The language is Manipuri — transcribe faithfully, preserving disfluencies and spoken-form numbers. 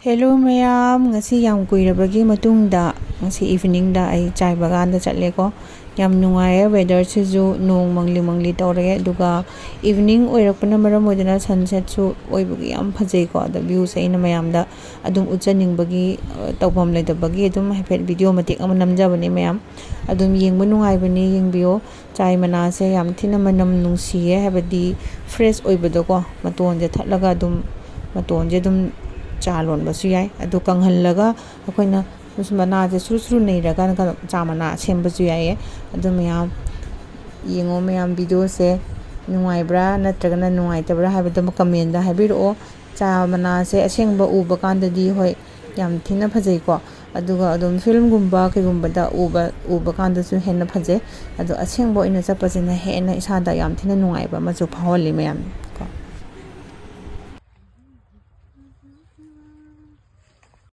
Hello ꯃꯌꯥꯝ, ꯉꯁꯤ ꯌꯥꯝ ꯀꯨꯏꯔꯕꯒꯤ ꯃꯇꯨꯡꯗ ꯉꯁꯤ ꯏꯚꯤꯅꯤꯡꯗ ꯑꯩ ꯆꯥꯏ ꯕꯒꯥꯟꯗ ꯆꯠꯂꯦꯀꯣ꯫ ꯌꯥꯝ ꯅꯨꯡꯉꯥꯏꯌꯦ, ꯋꯦꯗꯔꯁꯤꯁꯨ ꯅꯣꯡ ꯃꯪꯂꯤ ꯃꯪꯂꯤ ꯇꯧꯔꯦ, ꯑꯗꯨꯒ ꯏꯚꯤꯅꯤꯡ ꯑꯣꯏꯔꯛꯄꯅ ꯃꯔꯝ ꯑꯣꯏꯗꯨꯅ ꯁꯟꯁꯦꯠꯁꯨ ꯑꯣꯏꯕꯒꯤ ꯌꯥꯝ ꯐꯖꯩꯀꯣ꯫ ꯑꯗ ꯚ꯭ꯌꯨꯁꯦ ꯑꯩꯅ ꯃꯌꯥꯝꯗ ꯑꯗꯨꯝ ꯎꯠꯆꯅꯤꯡꯕꯒꯤ, ꯑ, ꯇꯧꯐꯝ ꯂꯩꯇꯕꯒꯤ ꯑꯗꯨꯝ ꯍꯥꯏꯐꯦꯠ ꯚꯤꯗꯤꯑꯣ ꯃꯇꯦꯛ ꯑꯃ ꯅꯝꯖꯕꯅꯦ ꯃꯌꯥꯝ꯫ ꯑꯗꯨꯝ ꯌꯦꯡꯕ ꯅꯨꯡꯉꯥꯏꯕꯅꯦ, ꯌꯦꯡꯕꯤꯌꯣ꯫ ꯆꯥꯏ ꯃꯅꯥꯁꯦ ꯌꯥꯝ ꯊꯤꯅ ꯃꯅꯝ ꯅꯨꯡꯁꯤꯌꯦ, ꯍꯥꯏꯕꯗꯤ ꯐ꯭ꯔꯦꯁ ꯑꯣꯏꯕꯗꯣꯀꯣ꯫ ꯃꯇꯣꯟꯁꯦ ꯊꯠꯂꯒ ꯑꯗꯨꯝ, ꯃꯇꯣꯟꯁꯦ ꯑꯗꯨꯝ ꯆꯥ ꯂꯣꯟꯕꯁꯨ ꯌꯥꯏ꯫ ꯑꯗꯨ ꯀꯪꯍꯜꯂꯒ ꯑꯩꯈꯣꯏꯅ ꯃꯅꯥꯁꯦ ꯁꯨꯔꯨ ꯁꯨꯔꯨ ꯅꯩꯔꯀꯥꯟꯗ ꯆꯥ ꯃꯅꯥ ꯁꯦꯝꯕꯁꯨ ꯌꯥꯏꯌꯦ꯫ ꯑꯗꯨ ꯃꯌꯥꯝ ꯌꯦꯡꯉꯣ ꯃꯌꯥꯝ, ꯚꯤꯗꯤꯑꯣꯁꯦ ꯅꯨꯡꯉꯥꯏꯕ꯭ꯔꯥ ꯅꯠꯇ꯭ꯔꯒꯅ ꯅꯨꯡꯉꯥꯏꯇꯕ꯭ꯔꯥ ꯍꯥꯏꯕꯗꯨꯃ ꯀꯃꯦꯟꯗ ꯍꯥꯏꯕꯤꯔꯛꯑꯣ꯫ ꯆꯥ ꯃꯅꯥꯁꯦ ꯑꯁꯦꯡꯕ ꯎꯕ ꯀꯥꯟꯗꯗꯤ ꯍꯣꯏ ꯌꯥꯝ ꯊꯤꯅ ꯐꯖꯩꯀꯣ꯫ ꯑꯗꯨꯒ ꯑꯗꯨꯝ ꯐꯤꯂꯝꯒꯨꯝꯕ ꯀꯩꯒꯨꯝꯕꯗ ꯎꯕ, ꯎꯕ ꯀꯥꯟꯗꯁꯨ ꯍꯦꯟꯅ ꯐꯖꯩ꯫ ꯑꯗꯣ ꯑꯁꯦꯡꯕ ꯑꯣꯏꯅ ꯆꯠꯄꯁꯤꯅ ꯍꯦꯟꯅ ꯏꯁꯥꯗ ꯌꯥꯝ ꯊꯤꯅ ꯅꯨꯡꯉꯥꯏꯕ ꯑꯃꯁꯨ ꯐꯥꯎꯍꯜꯂꯤ ꯃꯌꯥꯝ꯫